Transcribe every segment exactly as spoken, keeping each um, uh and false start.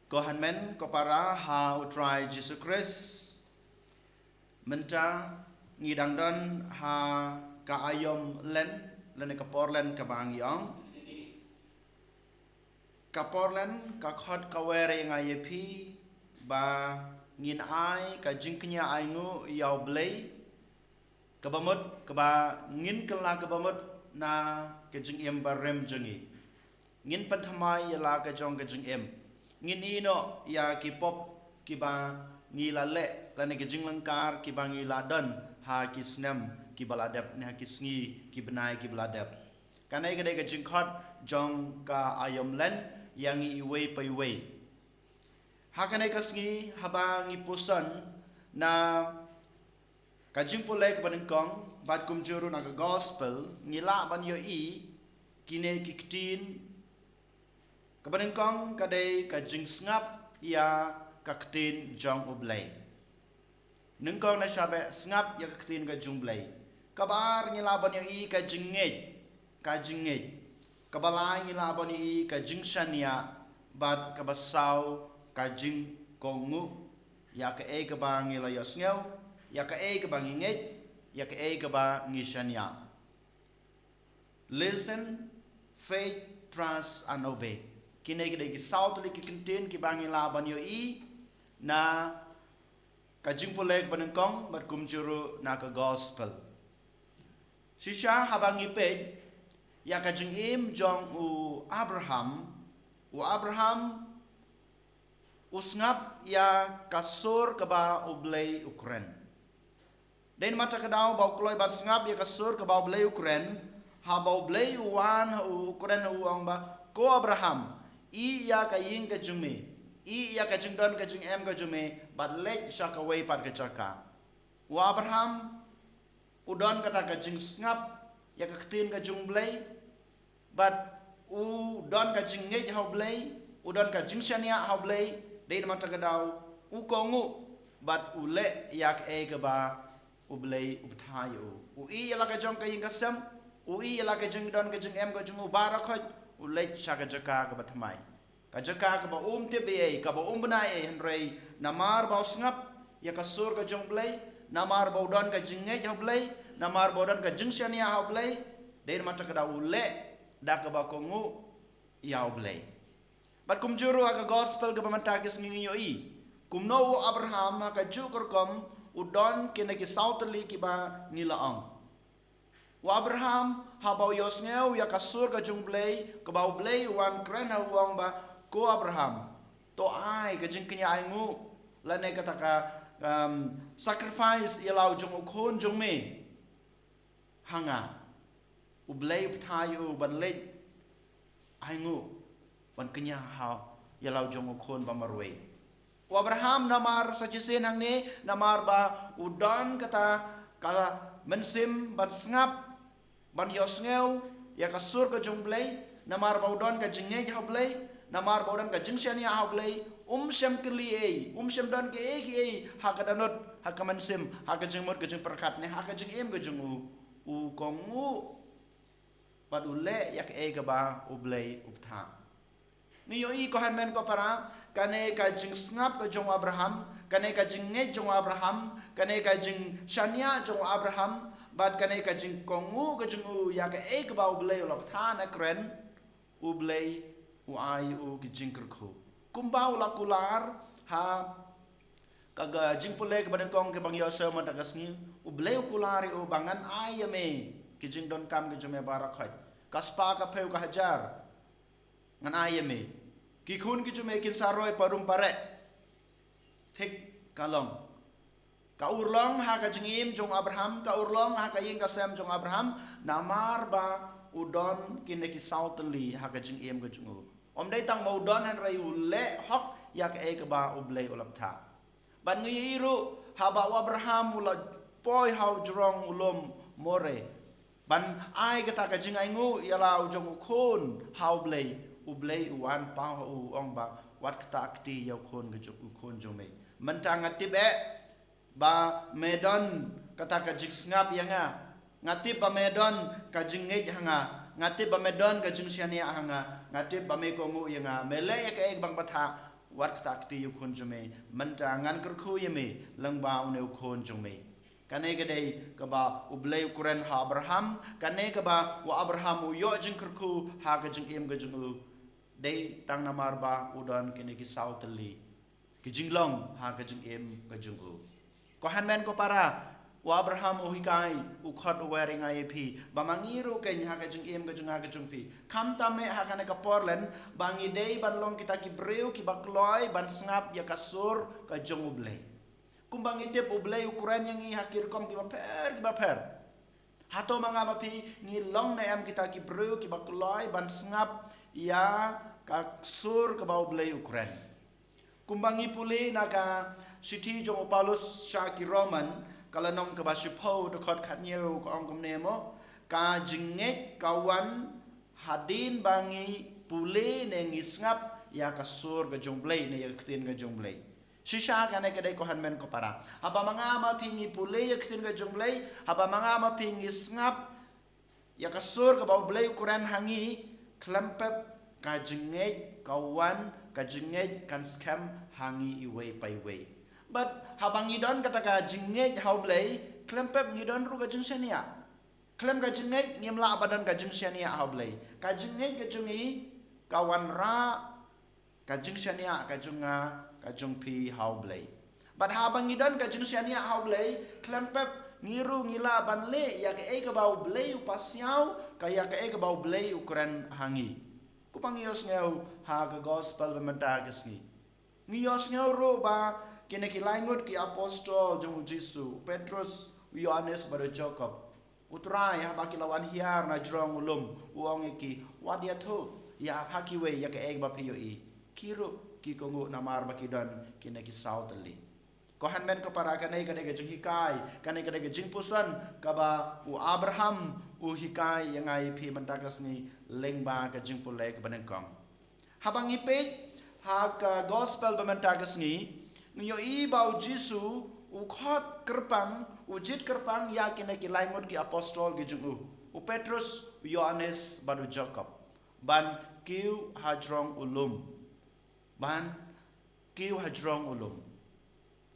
Ko hynmen ko para ha U Trai Jisu Khrist, mynta ngi dang don ha ka aïom len, lane ka por len kaba ngi ong. Ka por len ka khot ka wer ïa nga ïa phi ba ngin ai ka jingkñia ainguh ïa U Blei, kaba mut kaba ngin kylla kaba mut na ka jingim barim jong ngi. Ngin pynthymmai ïa la ka jong ka jingim. Ngin ïehnoh ïa ki pop kiba ngi la leh, lane ki jinglyngkar kiba ngi la don ha ki snem kiba la dep, ne ha ki sngi ki bnai kiba la dep. Kane ka dei ka jingkhot jong ka aïom len ïa ngi iwei pa iwei. Ha kane ka sngi haba ngi puson na ka jingpule kaba nyngkong bad kumjuh ruh na ka gospel, ngi lah ban ïohi kine ki ktien. Kaba nyngkong ka dei ka jingsngap ïa ka ktien jong U Blei. Nyngkong na shabeh, sngap ïa ka ktien ka jong U Blei. Kaba ar ngi lah ban ïohi ka jingngeit, ka jingngeit. Kaba lai ngi lah ban ïohi ka jingshaniah, bad kaba saw ka jingkohnguh ïa kaei kaba ngi la ïohsngew, ïa kaei kaba ngi ngeit, ïa kaei kaba ngi shaniah. Listen, faith, trust and obey. Kine ki dei ki saw tylli ki kyntien kiba ngi lah ban ïohi na ka jingpule kaba nyngkong bad kumjuh ruh na ka gospel. Shisha haba ngi peit ïa ka jingim jong u Abraham, u Abraham u sngap ïa ka sur kaba U Blei u kren. Dei namar kata ka daw ba u kloi ban sngap ïa ka sur kaba U Blei u kren, haba U Blei u wan ha u, u kren ha u, ong ba, "Ko Abraham, ïeh ïa ka ïing ka jong me, ïeh ïa ka jingdon ka jingem ka jong me, bad leit sha kawei pat ka jaka." U Abraham u don kata ka jingsngap ïa ka ktien ka jong U Blei, bad u don ka jingngeit ha U Blei, u don ka jingshaniah ha U Blei, dei namar kata ka daw u kohnguh bad u leh ïa kaei kaba U Blei u bthah ïa u. U ïeh ïa la ka jong ka ïing ka sem, u ïeh ïa la ka jingdon ka jingem ka jong u baroh khoit, u leit sha ka jaka kaba thymmai. Ka jaka kaba um tip ei ei, kaba um bna ei ei, hynrei namar ba u sngap ïa ka sur ka jong U Blei, namar ba u don ka jingngeit ha U Blei, namar ba u don ka jingshaniah ha U Blei, dei namar kata ka daw u leh da kaba kohnguh ïa U Blei. Bad kumjuh ruh ha ka gospel kaba mynta ka sngi ngi ïohi kumno u Abraham ha kajuh ka rukom u don kine ki saw tylli kiba ngi la ong. U Abraham haba u ïohsngew ïa ka sur ka jong U Blei, kaba U Blei u wan kren ha u, ong ba, "Ko Abraham, to ai ka jingkñia ainguh, lane kata ka, um, sacrifice ïa la u jong u khun jong me ha nga." U Blei u bthah ïa u ban leit ainguh ban kñia ha ïa la u jong u khun ba marwei. U Abraham namar sa shisien hangne, namar ba u don kata ka mynsiem ban sngap, ban ïohsngew ïa ka sur ka jong U Blei, namar ba u don ka jingngeit ha U Blei, namar ba u don ka jingshaniah ha U Blei, um shym kylli ei, um shym don kiei kiei ha ka dohnud, ha ka mynsiem, ha ka jingmut ka jingpyrkhat ne ha ka jingim ka jong u, u kohnguh bad u leh ïa kaei kaba U Blei u bthah. Ngi ïohi ko hynmen ko para, kane ka jingsngap ka jong u Abraham, kane ka jingngeit jong u Abraham, kane ka jingshaniah jong u Abraham, bad kane ka jingkohnguh ka jong u ïa kaei kaba U Blei u la bthah na kren, U Blei u ai u ki jingkyrkhu. Kumba u la kular ha ka, ka jingpule kaba nyngkong kaba ngi ïohsngew mynta ka sngi, U Blei u kular ïa u ba, "Ngan ai ïa me ki jingdonkam ki jong me baroh khoit. Ka spah, ka phew, ka hajar, ngan ai ïa me. Ki khun ki jong me kin sa roi parum pareh." Thik, ka long. Ka urlong ha ka jingim jong u Abraham, ka urlong ha ka ïing ka sem jong u Abraham, namar ba u don kine ki saw tylli ha ka jingim ka jong u. Ym dei tang ba u don, hynrei u leh hok ïa kaei kaba U Blei u la bthah. Bad ngi ïohi ruh haba u Abraham u la poi ha u jrong u lum More ban ai kata ka jingainguh ïa la u jong u khun ha U Blei, U Blei u wan paw ha u, u ong ba, "Wat kata kti ïa u khun ka jong, u khun jong me. Mynta nga tip eh ba me don kata ka jingsngap ïa nga. Nga tip ba me don ka jingngeit ha nga. Nga tip ba me don ka jingshaniah ha nga. Nga tip ba me kohnguh ïa nga. Me leh ïa kaei ba nga bthah. Wat kata kti ïa u khun jong me, mynta ngan kyrkhu ïa me lyngba une u khun jong me. Kane ka dei kaba U Blei u kren ha Abraham, kane kaba u Abraham u ïoh jingkyrkhu ha ka jingim ka jong u. Dei tang namar ba u don kine ki saw tylli ki jinglong ha ka jingim ka jong u. Ko hynmen ko para, u Abraham u hikai, u khot u wer ïa nga ïa phi, ba ma ngi ruh kein ha ka jingim ka jong nga ka jong phi, khamtam eh ha kane ka por lehse ba ngi dei ban long kita ki briew kiba kloi ban sngap ïa ka sur ka jong U Blei. Kumba ngi tip, U Blei u kren ïa ngi ha ki rukom kiba pher kiba pher. Hato ma nga ma phi ngi long ne em kita ki briew kiba kloi ban sngap ïa ka sur kaba U Blei u kren? Kumba ngi pule na ka shithi jong u Paulus sha ki Roman, ka lynnong kaba shiphew, dkhot khathynñiew, ka ong kumne mo: Ka jingngeit ka wan hadien ba ngi pule ne ngi sngap ïa ka sur ka jong U Blei ne ïa ka ktien ka jong U Blei. Shisha kane ka dei, ko hynmen ko para, haba ma nga ma phi ngi pule ïa ka ktien ka jong U Blei, haba ma nga ma phi ngi sngap ïa ka sur kaba U Blei u kren ha ngi, khlem pep ka jingngeit ka wan, ka jingngeit kan skhem ha ngi iwei pa iwei. Bad haba ngi don kata ka jingngeit ha U Blei, khlem pep ngi don ruh ka jingshaniah. Khlem ka jingngeit ngim lah ban don ka jingshaniah ha U Blei. Ka jingngeit ka jong ngi ka wanrah ka jingshaniah ka jong nga ka jong phi ha U Blei. Bad haba ngi don ka jingshaniah ha U Blei, khlem pep ngi ruh ngi lah ban leh ïa kaei kaba U Blei u pasiaw, ka ïa kaei kaba U Blei u kren ha ngi. Kumba ngi ïohsngew ha ka gospel ba mynta ka sngi, ngi ïohsngew ruh ba kine ki lai ngut ki apostol jong U Jisu, u Petrus, u Ïoannis bad u Jakob, U Trai haba ki la wan hiar na jrong u lum, u ong ïa ki, wat ïathuh ïa ha kiwei ïa kaei ba phi ïohi. Ki ruh ki kohnguh namar ba ki don kine ki saw tylli. Ko hynmen ko para, kane ka dei ka jinghikai, kane ka dei ka jingpuson kaba u Abraham u hikai ïa nga ïa phi mynta ka sngi lyngba ka jingpule kaba nyngkong. Haba ngi peit ha ka gospel ba mynta ka sngi, ngi ïohi ba U Jisu u khot kyrpang, u jied kyrpang ïa kine ki lai ngut ki apostol ki jong u, u Petrus, u Ïoannis bad u Jakob, ban kiew ha jrong u lum. Ban kiew ha jrong u lum.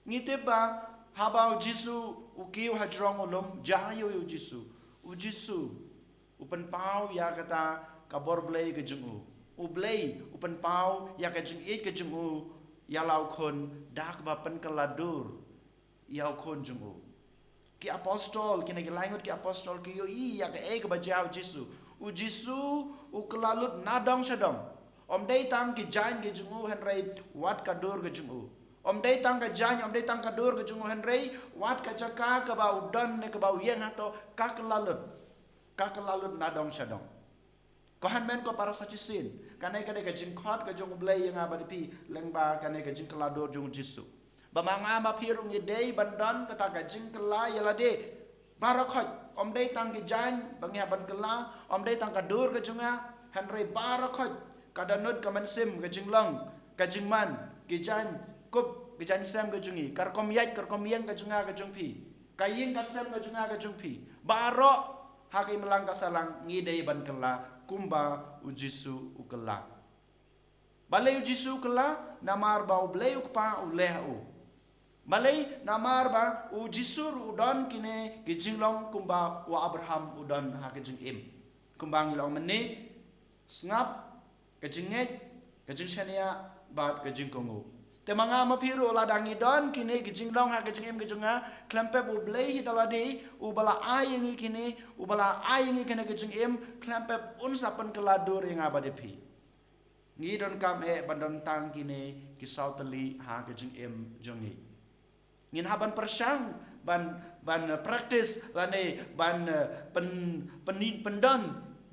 Ngi tip ba haba U Jisu u kiew ha jrong u lum, jia ïa u Jisu? U Jisu u pynpaw ïa kata ka bor Blei ka jong u. U Blei u pynpaw ïa ka jingïeit ka jong u ïa la u khun da kaba pynkylla dur ïa u khun jong u. Ki apostol, kine ki lai ngut ki apostol ki ïohi ïa kaei kaba jia ha U Jisu. U Jisu u kylla lut na dong sha dong. Ym dei tang ki jaiñ ki jong u hynrei wat ka dur ka jong u. Ym dei tang ka jaiñ, ym dei tang ka dur ka jong u hynrei wat ka jaka kaba u don ne kaba u ïeng hato, ka kylla lut. Ka kylla lut na dong sha dong. Ko hynmen ko para, sa shisien kane ka dei ka jingkhot ka jong U Blei ïa nga bad ïa phi lyngba kane ka jingkylla dur jong U Jisu. Ba ma nga ma phi ruh ngi dei ban don kata ka jingkylla ïa lade baroh khoit. Ym dei tang ki jaiñ ba ngi hap ban kylla, ym dei tang ka dur ka jong nga, hynrei baroh khoit, ka dohnud, ka mynsiem, ka jinglong, ka jingman, ki jaiñ kup, ki jaiñ sem ka jong ngi, ka rukom ïaid, ka rukom ïeng ka jong nga ka jong phi, ka ïing ka sem ka jong nga ka jong phi, baroh ha ka imlang ka sahlang ngi dei ban kylla kumba U Jisu u kylla. Balei U Jisu u kylla? Namar ba U Blei U Kpa u leh ha u. Balei? Namar ba U Jisu ruh u don kine ki jinglong kumba u Abraham u don ha ka jingim. Kumba ngi la ong mynne, sngap, ka jingngeit, ka jingshaniah bad ka jingkohnguh. Te ma nga ma phi ruh, lada ngi don kine ki jinglong ha ka jingim ka jong nga, khlem pep U Blei hi da lade uba la ai ïa ngi kine, uba la ai ïa ngi kane ka jingim, khlem pep un sa pynkylla dur ïa nga bad ïa phi. Ngi donkam eh ban don tang kine ki saw tylli ha ka jingim jong ngi. Ngin hap ban pyrshang ban, ban practice lane ban, eh, pyn, pyn, pyndon,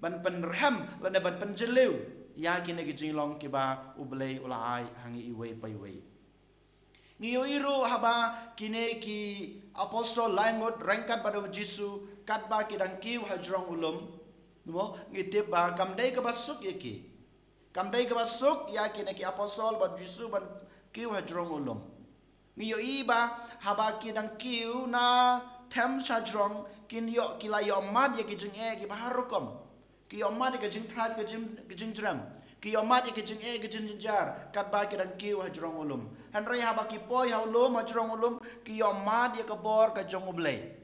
ban pynrhem lane ban pynjylliew ïa kine ki jinglong kiba U Blei u la ai ha ngi iwei pa iwei. Ngi ïohi ruh haba kine ki apostol laingut ryngkat bad U Jisu, katba ki dang kiew ha jrong u lum, mo, ngi tip ba kam dei kaba suk ïa ki. Kam dei kaba suk ïa kine ki apostol bad U Jisu ban kiew ha jrong u lum. Ngi ïohi ba haba ki dang kiew na them sha jrong, kin ïoh, ki la ïoh mad ïa ki jingeh kiba har rukom. Ki ïoh mad ïa ka jingthraj, ka jing, ka jingjrem. Ki ïohmad ïa ki jingeh ki jingjynjar katba ki dang kiew ha jrong u lum. Hynrei haba ki poi ha u lum, ha jrong u lum, ki ïohmad ïa ka bor ka jong U Blei.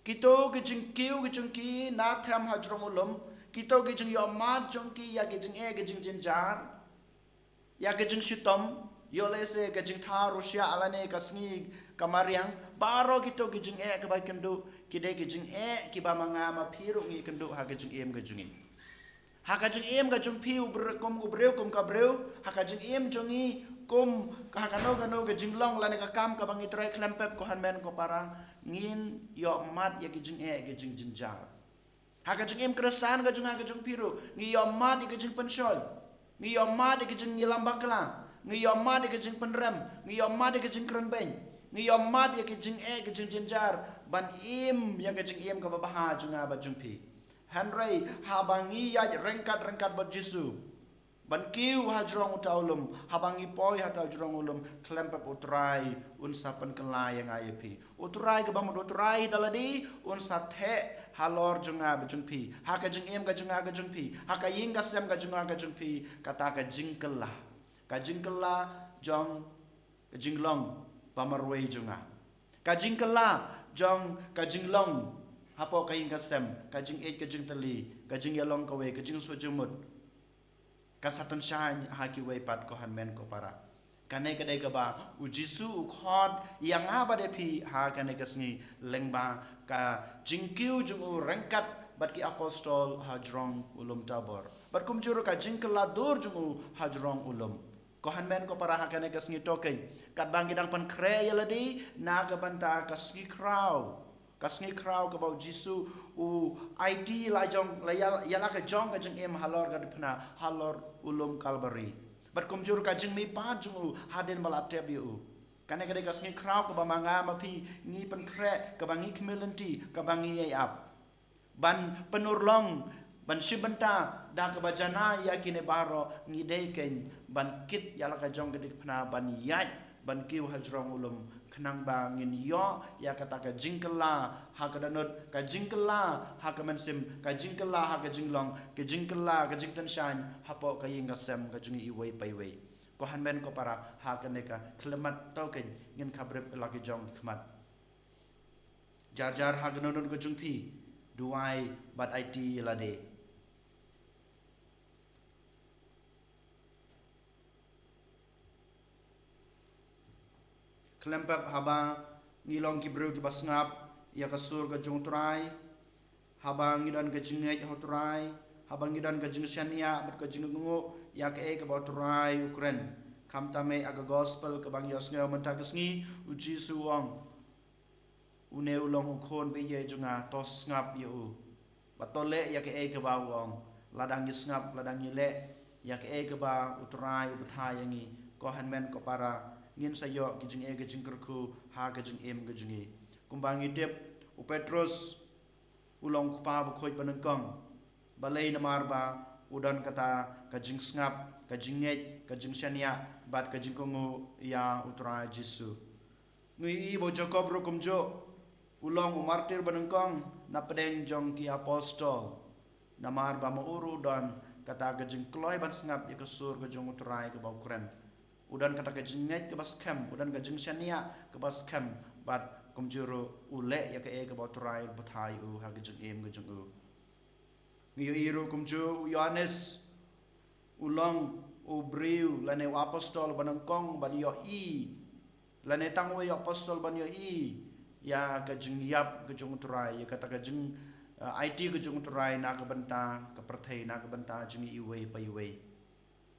Kito ki jingkiew ki jong ki na them ha jrong u lum, kito ki jingïohmad jong ki ïa ki jingeh ki jingjynjar, ïa ki jingshitom, ïoh lehse ka jingthaw ruh shiah lane ka sngi ka mariang, baroh kito ki jingeh kiba ïakynduh, ki dei ki jingeh kiba ma nga ma phi ruh ngi ïakynduh ha ka jingim ka jong ngi. Ha ka jingim ka jong phi u briew kum u briew kum ka briew, ha ka jingim jong ngi kum ka, ha kano kano ka jinglong lane ka kam kaba ngi trei khlem pep, ko hynmen ko para, ngin ïohmad ïa ki jingeh ki jingjynjar. Ha ka jingim Khristan ka jong nga ka jong phi ruh, ngi ïohmad ïa ki jingpynshoi, ngi ïohmad ïa ki jingïalam bakla, ngi ïohmad ïa ki jingpynrem, ngi ïohmad ïa ki jingkren beiñ, ngi ïohmad ïa ki jingeh ki jingjynjar ban im ïa ka jingim kaba bha jong nga bad jong phi. Hynrei haba ngi ïaid ryngkat ryngkat bad Jisu, ban kiew ha jrong uta u lum, haba ngi poi ha uta u jrong u lum, khlem pep U Trai un sa pynkylla ïa nga ïa phi. U Trai kaba mut U Trai da lade un sa theh halor jong nga bad jong phi, ha ka jingim ka jong nga ka jong phi, ha ka ïing ka sem ka jong nga ka jong phi, kata ka jingkylla, ka jingkylla jong ka jinglong ba marwei jong nga, ka jingkylla jong ka jinglong hapoh ka ïing ka sem, ka jingïeit ka jingtylli, ka jingïalong kawei, ka jingsngewjingmut, ka sa tyngshaiñ ha kiwei pat, ko hynmen ko para. Kane ka dei kaba U Jisu u khot ïa nga bad ïa phi ha kane ka sngi lyngba ka jingkiew jong u ryngkat bad ki apostol ha jrong u lum Tabor, bad kumjuh ruh ka jingkylla dur jong u ha jrong u lum. Ko hynmen ko para, ha kane ka sngi to kein, katba ngi dang pynkhreh ïa lade na ka bynta ka sngi khraw, ka sngi khraw kaba U Jisu u aiti la jong, la ïa, ïa la ka jong ka jingim halor ka dkhot, halor u lum Kalbari, bad kumjuh ruh ka jingmihpat jong u hadien ba la tep ïa u. Kane ka dei ka sngi khraw kaba ma nga ma phi ngi pynkhreh, kaba ngi khmih lynti, kaba ngi ïai ap ban pynurlong, ban shim bynta da kaba janai ïa kine baroh. Ngi dei kein ban kit ïa la ka jong ka dkhot, ban ïaid ban kiew ha jrong u lum, khnang ba ngin ïoh ïa kata ka jingkylla ha ka dohnud, ka jingkylla ha ka mynsiem, ka jingkylla ha ka jinglong, ka jingkylla, ka jingtyngshaiñ hapoh ka ïing ka sem ka jong ngi iwei pa iwei. Ko hynmen ko para, ha kane ka khyllipmat to kein ngin khabrip la ki jong ki khmat. Jar jar ha ka dohnud ka jong phi, duwai bad aiti ïa lade. Khlem pep, haba ngi long ki briew kiba sngap ïa ka sur ka jong U Trai, haba ngi don ka jingngeit ha U Trai, haba ngi don ka jingshaniah bad ka jingkohnguh ïa kaei kaba U Trai u kren. Khamtam eh ha ka gospel kaba ngi ïohsngew mynta ka sngi, U Jisu u ong, une u long u khun ba ïeit jong nga, to sngap ïa u bad to leh ïa kaei kaba u ong. Lada ngi sngap, lada ngi leh ïa kaei kaba U Trai u batai ïa ngi, ko hynmen ko para, ngin sa ïoh ki jingeh ki jingkyrkhu ha ka jingim ka jong ngi. Kumba ngi tip, u Petrus u long u kpa bakhuid banyngkong. Balei? Namar ba u don kata ka jingsngap, ka jingngeit, ka jingshaniah bad ka jingkohnguh ïa U Trai Jisu. Ngi ïohi ba u Jakob ruh kumjuh u long u martir banyngkong na pdeng jong ki apostol. Namar ba ma u ruh u don kata ka jingkloi ban sngap ïa ka sur ka jong U Trai kaba u kren. U don kata ka jingngeit kaba skhem, u don ka jingshaniah kaba skhem, bad kumjuh ruh u leh ïa kaei kaba U Trai u batai ïa u ha ka jingim ka jong u. Ngi ïohi ruh kumjuh u Ïohannes u long u briew lane u apostol banyngkong ban ïohi, lane tang uwei u apostol ban ïohi ïa ka jingïap ka jong U Trai, ïa kata ka jing, eh, aiti ka jong U Trai na ka bynta ka pyrthei, na ka bynta jong ngi iwei pa iwei.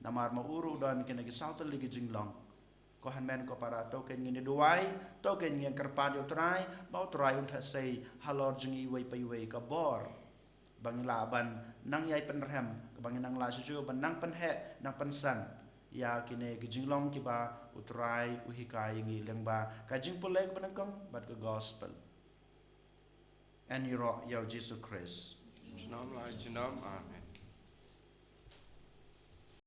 Namar ma u ruh u don kine ki saw tylli ki jinglong. Ko hynmen ko para, to kein ngin ïa duwai, to kein ngin kyrpad ïa U Trai ba U Trai un theh sei halor jong ngi iwei pa iwei ka bor ba ngin lah ban nang ïai pynrhem, kaba ngin nang lah shuh shuh ban nang pynheh, nang pynsan ïa kine ki jinglong kiba U Trai u hikai ïa ngi lyngba ka jingpule kaba nyngkong bad ka gospel. Yn ïaroh ïa U Jisu Khrist. Junom la junom. Amen.